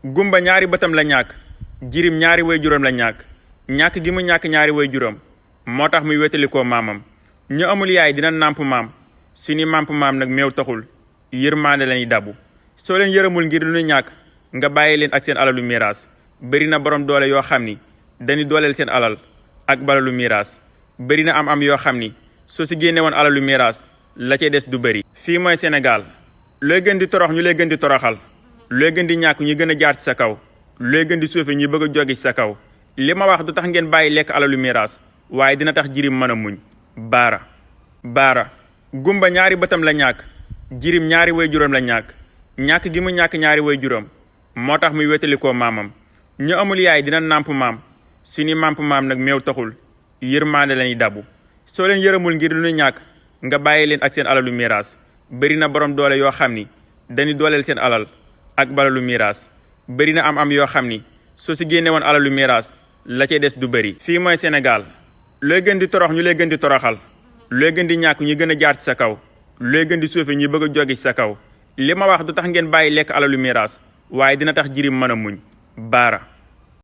gumba ñaari bëtam la ñàkk jirim ñaari way juróom la ñàkk gi mu ñàkk ñaari way juróom moo tax muy wétalikoo maamam ñu amul yaay dina nàmp maam suñu nàmp maam nag meew taxul yërmaande lañuy dabu soo leen yërëmul ngir lu ñu ñàkk nga bàyyi leen ak seen alalu miraas bëri na borom doole yoo xam ni dañuy dooleel seen alal ak balalu miraas bëri na am yoo xam ni soo si génne woon alalu miraas la cay des du bëri. fii mooy Sénégal looy gën di torox ñu lay gën di toroxal looy gën di ñàkk ñu gën a jaar ci sa kaw looy gën di suufe ñuy bëgg a jóge ci sa kaw li ma wax du tax ngeen bàyyi lekk alalu miraas waaye dina tax jirim mën a muñ. baara gumba ñaari bëtam la ñàkk jirim ñaari way juróom la ñàkk gi mu ñàkk ñaari way juróom moo tax muy wétalikoo maamam ñu amul yaay dina nàmp maam suñu nàmp maam nag meew taxul yërmaande lañuy dabu soo leen yërëmul ngir lu ñu ñàkk nga bàyyi leen ak seen alalu miraas bëri na borom doole yoo xam ni dañuy dooleel seen alal ak balalu miraas bëri na am yoo xam ni soo si génne woon alalu miraas la cay des du bëri. fii mooy Sénégal looy gën di torox ñu lay gën di toroxal looy gën di ñàkk ñu gën a jaar ci sa kaw looy gën di suufe ñuy bëgg a jóge ci sa kaw li ma wax du tax ngeen bàyyi lekk alalu miraas waaye dina tax jirim mën a muñ. baara